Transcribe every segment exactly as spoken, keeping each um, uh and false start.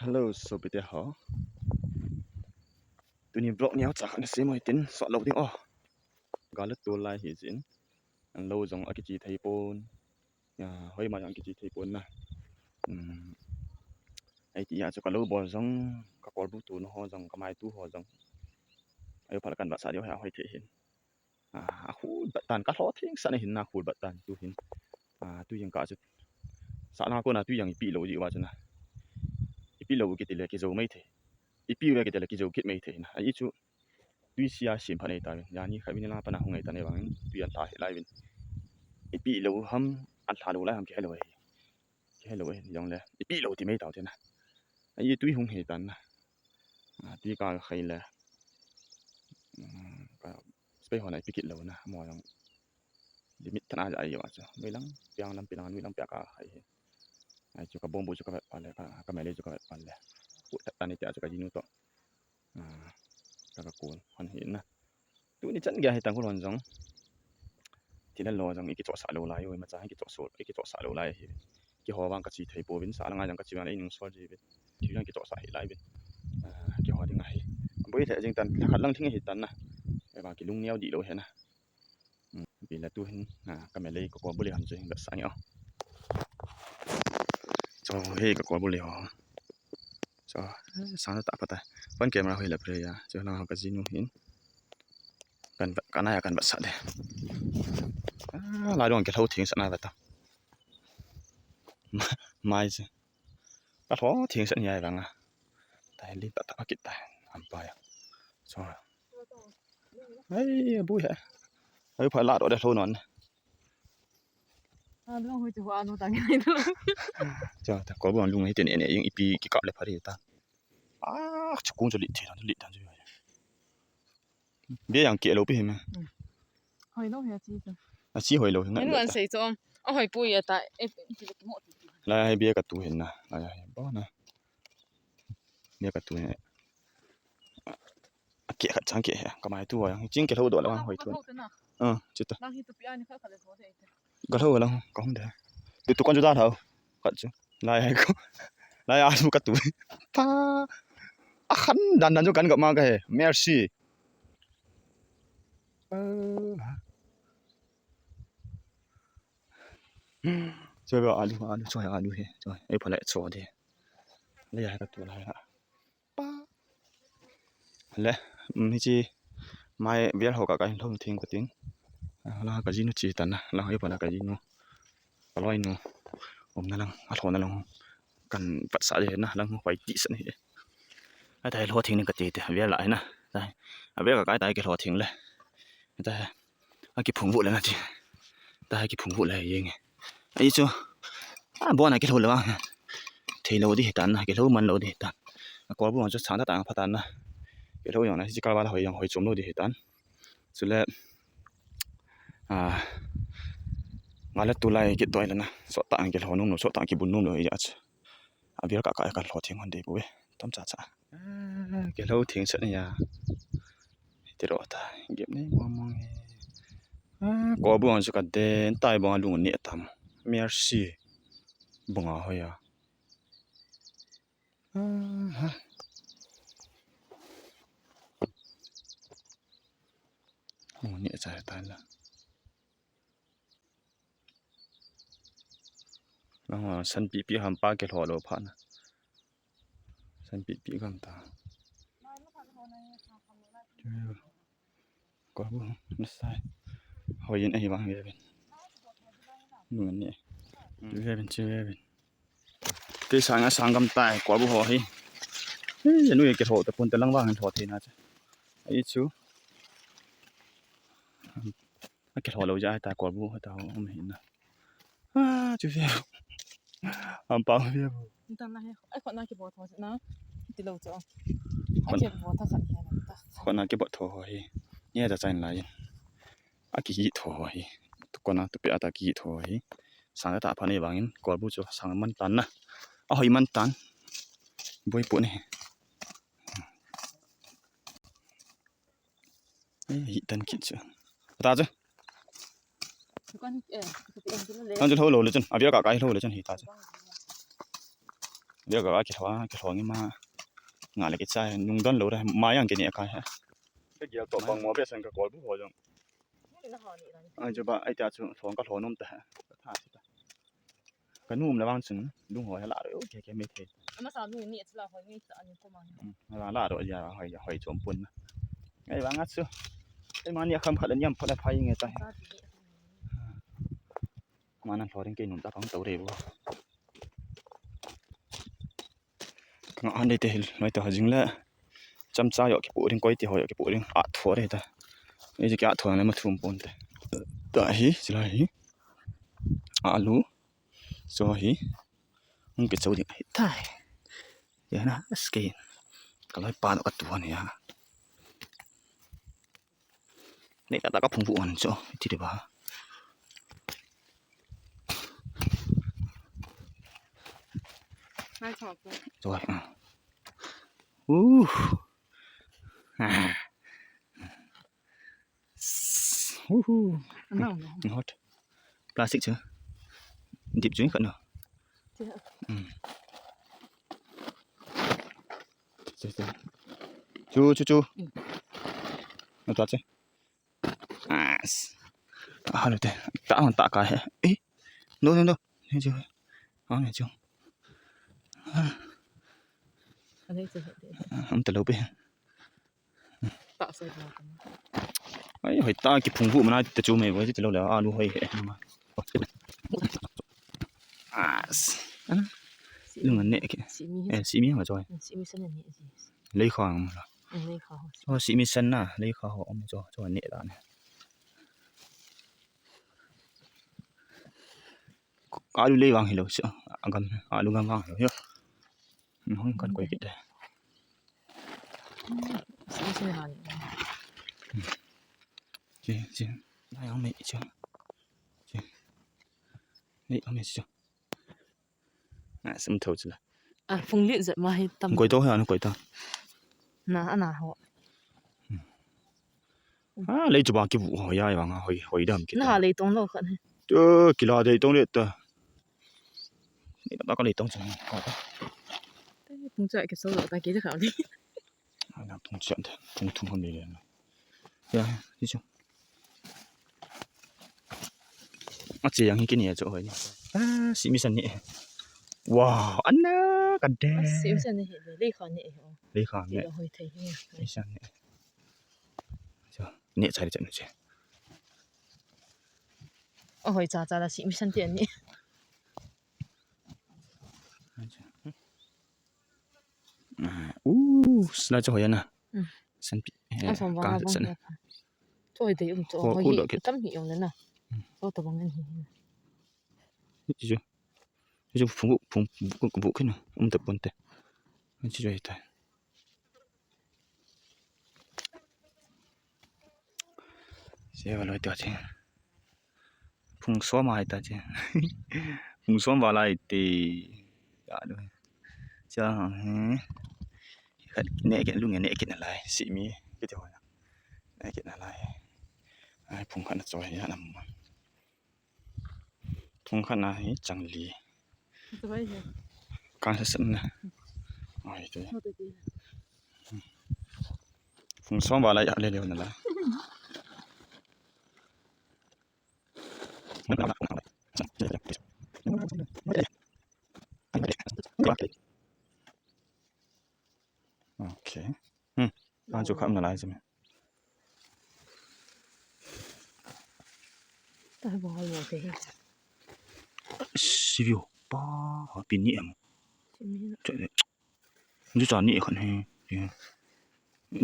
Hello, sopite ho. Tuni vlog neocha khat nasem u hitin, sot lou ding o. Gal le tol lai hi jin. An lou jong akiche thei pon. Ya, hoima jong kiche thei pon na. Um, ahi tia chu ka lou bol jong, ka kolbu tuna ho jong, ka maitu ho jong. Ahi phat kan vetsah diu hi ahoi thei hin. Ah, ahul bat tan ka lho theng sah na hin na hul bat tan tu hin. Ah, tu jeng ka chu. Sah na kona tu jeng ipi lou ji uva chu na. Ipi lou kiti le kijou mai thei. Ipi ve kiti le kijou kit mai thei na. Ahi chu. Tui sia sim phat nei ta vin. Jani khat vin la pana hung nei ta nei vangin. Tui an tha hi lai vin. Ipi lou ham, an tha lou lai ham kihe lou ahi. Kihe lou ahi, jong le. Ipi lou ti mai tau te na. Ahi tui hung hei tan na. Ah, tui ka khai le. Um, ka spray ho na ipi kit lou na. Mo jong. Limit tana ja ahi wa chu. Noi lang, piang lam, piang, noi lang pia ka khai hi. Ahi chu ka bombu chu ka vet pal le, ka, ka mele chu ka vet pal le. Kut tani tia chu ka jinu to. Ah, ka ka kun, hon hi na. Tuni chan gei hi tang hon jong. Thil lo jong i kichohsah lou lai u, imacha i kichohsah, i kichohsah lou lai hi. Keiho vang ka che thei pouvin, sah langa jong ka che vang le i nung sol ji vin. Thil jong kichohsah hi lai vin. Ah, keiho ding ahi. Boi le jing tan, khat lang thing hi tan na. Eva kilung neo di lou hi na. Hmm, bila tu hin, ah, ka melei ka kolbu le ham chu hin ka sang o. Cho he ka kolbu le ho. Cho, eh, sang ta pata. Pan camera hoi la pre ya. Cho lang ka jinu hin. Kan, kan ya kan ba sa de. Ah, la dong ke lho thing sa na ba ta. Mai se. Ka lho theng sah ni ai vang a. Tai li ta ta kit ta. Am pa ya. So. Ai, bu he. Ai, pha la ro de lho non. A, lung hui chu hua nu ta ngai tu. Cha, ta ko bu lung hi ten ene, yung ipi ki kap le pha ri ta. A, chu kung chu li the, li ta chu. Bia yang ke lo pi hi me. Hoi lo he chi chu. A chi hoi lo hi ngai. An sei chu. A hoi pui a ta. E, chi le ki mo ti. La hai bia ka tu hin na. La hai bo na. Bia ka tu hin. A ke khat chang ke he. Ka mai tu yang. Ching ke lo do la hoi tu. A, chi ta. Nang hi tu pi ani kha kha le ho de. Ka lo la ka hung de. Tu tu kon chu da thau. Ka chu. Lai hai ko. Lai a lu ka tu. Pa. A khan dan dan chu kan ga ma ka he. Mercy. Choi ba alu, alu choi, alu he. Choi, ei phalai cho de. Le ya ka tu lai la. Pa. Le, um, hi chi mai vial ho ka ka hin thong thing ka tin. La ka jinu chi tan na, la ei phalai ka jinu. Ka loi nu. Um na lang, a thon na lang. Kan pat sa de na, lang hoi ti san hi. Ai tai lo thing ni ka ti te, vial la na. Tai. A vial ka kai tai ke lo thing le. Tai. A kiphung vu le na ti. Tai kiphung vu le yeng. Ai chu. A bo na ke lo le wa. Thei lo di tan na, ke lo man lo di tan. A kol bu chu chang ta ta pha tan na. Ke lo yong na, chi kal ba la hoi yong hoi chom lo di tan. Chule, a, nga le tulai kit doi le na, sot ta ang ke lo num lo, sot ta ang kibun num lo ya chu. A vial ka ka ka lo thing hon de bu e. Tom cha cha. A, ke lo thing sa ni ya. Ti ro ta, gem nei mo mo nge. A, ko bu ang chu ka den, tai bu ang lung ni tam. Mercy. Bu nga ho ya. Aha. Mo ni cha ta la. Lang san pi pi ham pa ke lo lo pha na. San pi pi gam ta. Ko bu na sai. Hoi in ahi vang ve vin. Nung ni. Ve vin, chi ve vin. Ke sang a sang gam tai ko bu ho hi. Hi, nu ke lo ta pun ta lang vang lo thei na cha. Ai chu. A ke lo lo ja ta ko bu ta um hi na. A, chu ve. Am pa ve bu. Ni tan na he. Ai, khut na ki bo tho na. Ti lo chu. Ai, khut, ki bo tho khat he na ta. Khut na ki bo tho ho hi. Ni ta chan lai. A ki tho ho hi. Tu ko na tu pe a ta ki tho ho hi. Sang ta pha ni vangin. Ko bu chu sang man tan na. A hoi man tan. Boi pu ni. Eh, hi tan kit chu. Ta chu. Kan, eh, kan chu lo lo le chun. A vial ka kai lo le chun hi ta chu. Dia ga ki thua, ki thua ngi ma. Nga le ki cha, nung don lo da, ma yang ki ni ka ha. Ka gel to bang mo be san ka kol bu ho jong. Ai jo ba, ai ta chu, thong ka thua nom ta ha. Ka tha si ta. Ka nu um le vang chun, lung hoi la ro, ke ke me the. Ama sa nu ni chu la hoi ni ta ni ko ma. Hmm, la la ro ja hoi ja hoi chom pun na. Ai vang a chu. Ai ma ni kham khat le niam phat le phai nge ta. Sa ti ni. Ma nan thlo ring ke nun ta pang to re bo. Ka nga han de te hil, mai ta jing le. Chamcha yo ki pu ring koi ti ho yo ki pu ring. A thua re ta. Ei ji ka thua le ma thum pon te. Ta hi, sila hi. Alu. So hi. Hung ke chau ding hi tai. Ya na, skein. Ka loi pa no ka tu han ya. Nei ta ta ka phung bu an cho. Ti de ba. Nai chok ko. Choi. Ah. Uh. Ah. Uhu. Ano, ano? Hot. Plastic chu. Dip chu ka no. Chu. Hmm. Chu, chu, chu. Chu, chu, chu. Hmm. Ano ta chu? Ah, s-, ah, lo te. Ta, ta ka he. Eh. No, no, no. Ni chu. Ah, ni chu. Ah. Ano chu? Ah, am ta lo pe. Ta sa na. Ai, hoi ta ki phung bu mana te chu me bo ti lo le. Alu hoi he. Ah, s-, ah. Lung ne ke. Si mi. Eh, si mi ma choi. Si mi san ni si. Lei kha ma la. Lei kha ho. Oh, si mi san na, lei kha ho om cho, cho ne da ne. Alu lei vang hi lo si. Agam, alu gam vang hi lo. Hong kan koi kit de. Si mi san ha ni. Chi, chi. Lai ang me chi. Chi. Lei ang me chi. Na, sim tho chila. A, phung lit jep ma hi tam. Koi to ha, koi to. Na, ana ho. Hmm. A, lei chu ba ki bu ho ya, ya nga hoi, hoi dam ki. Na, lei tong lo khan he. To, kila lei tong le ta. Ni ta ka lei tong chang. Ko ta. Phung cha ki so lo ta ki de kha ni. Ai, na thung chian de, thung thung ham le le na. Ya, ti chu. A che yang hi kini a chu hoi ni. Ah, si mi san ni. Wow, anna ka de. Si mi san ni hi, lei kha ni ho. Lei kha ni. Ti la hoi thei hi. Si mi san ni. Chu, ni chai de chan che. A hoi cha cha la si mi san ti ni. Ah, uh, sila chu hoi na. Hmm. San pi. Eh, a som vang ka a bang san. Choi dei um cho. Ho, hoi hi tam hi yong le na. Hmm. Cho ta bang an hi. Ni chu. Ni chu phung, phung, bu, bu khin um ta pon te. Ni chu hoi ta. Se va loi to che. Phung som a hi ta che. Phung som va lai te. Ya lo. Cha he. Khat ne ke lu nge ne ke na lai. Si mi. Ke te ho. Ne ke na lai. Ai phung khat na choi ya na mo. Phung khat na hi chang li. Choi he. Kan sa san na. Ai te. Ho te te. Phung som va lai ya le le na lai. Okay. Hmm. Kan chu kham na lai chu me. Ta bo lo te. Si view pa ha pi ni em. Si mi. Che. Ju cha ni khan he. Ye.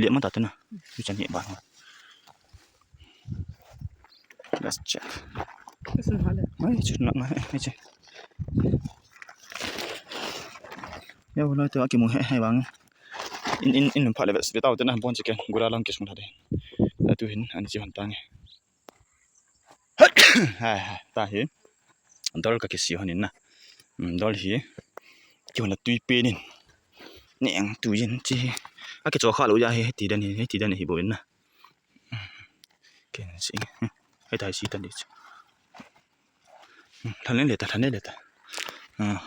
Le ma ta te na. Ju cha ni ba ha. Let's check. Sun ha le. Mai chu na ma he che. Ya wala te ki mu he he bang. In, in, in pha le ve ta te na bon che ke. Gura lang ki sun ha de. La tu hin an chi han ta nge. Hai, hai, ta hi. Dol ka kisi honin na. Mm, dol hi. Ki hona tui pe nin. Neng tui in chi hi. A ki cho kha lo ya hi, ti dan hi, ti dan hi bo in na. Ken si. Hai tai si tan di chu. Than le ta, than le ta. Ah.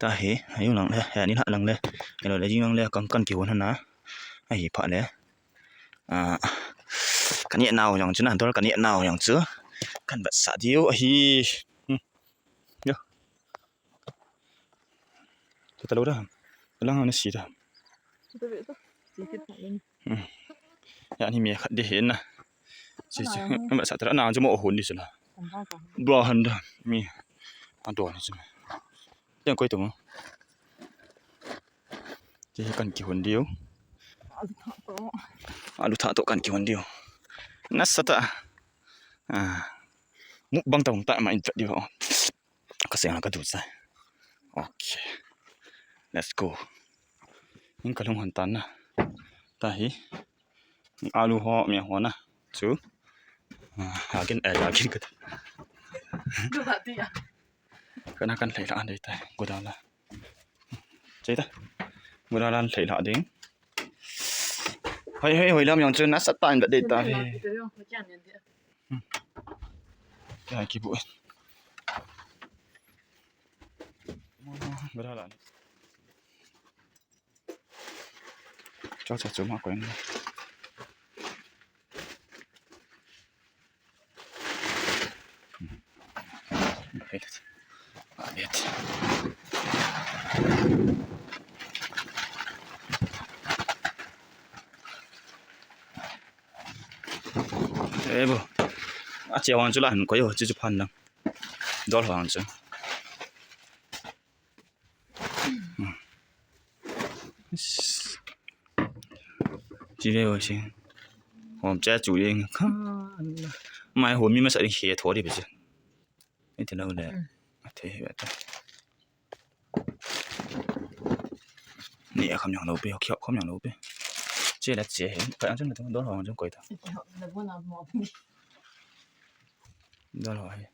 Tahi, ayu lang le, he, ni la lang le, hello le, jing lang le, kan, kan kihon hana, ahi pha le. Ah, kan ye nau jong chu na, dol kan ye nau jong chu, kan vetsah diu ahi. Hmm. Yo. Tu ta lo da. Lang na si da. Hmm. Ya ni me khat de hin na. Si, si, kan vetsah ta na, chu mo hon ni chu la. Bra han da. Mi. A do ni chu. Tiang koi tu mo. Ti kan kihon diu. Alu thah to kan kihon diu. Nasatah. Ah. Mukbang tong ta ma in chat diu. Ka seng ka du sa. Okay. Let's go. In ka lung hon tan na. Tahi. Alu ho mi ho na. Chu. Ah, akin, eh, akin ka. Kana kan lhai la dei tai. Godala. Chei ta. Godala lhai la ding. Hoi, hoi, hoi lam jong chu nasatah in da dei ta hi. Ya ki bu. Godala. Cho, cho, cho, ma ko. Eh, bo. A che wang chu la han ko yo, chu chu phan lang. Dol wang chu. Chi ve wa chi. Hom cha chu yeng kha. Mai hom mi ma sa ding he tho di be chi. Ni te lo le. A the he ta. Ni a kham yang lo pe, kham yang lo pe. Che la che he. Pa ang chun to do hong chun koi ta. Do lo he.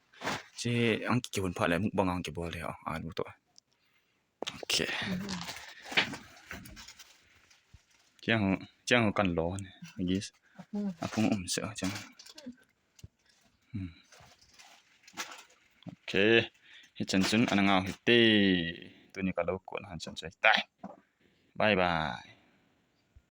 Che ang ki hun pha le mukbang ang ki bol le a lu to. Okay. Chiang ho, chiang ho kan lo ne. Gis. Apung um se chiang. Hmm. Okay. Hichan chun ana ngau hite. Tuni ka lo kon han chan chai tai. Bye bye.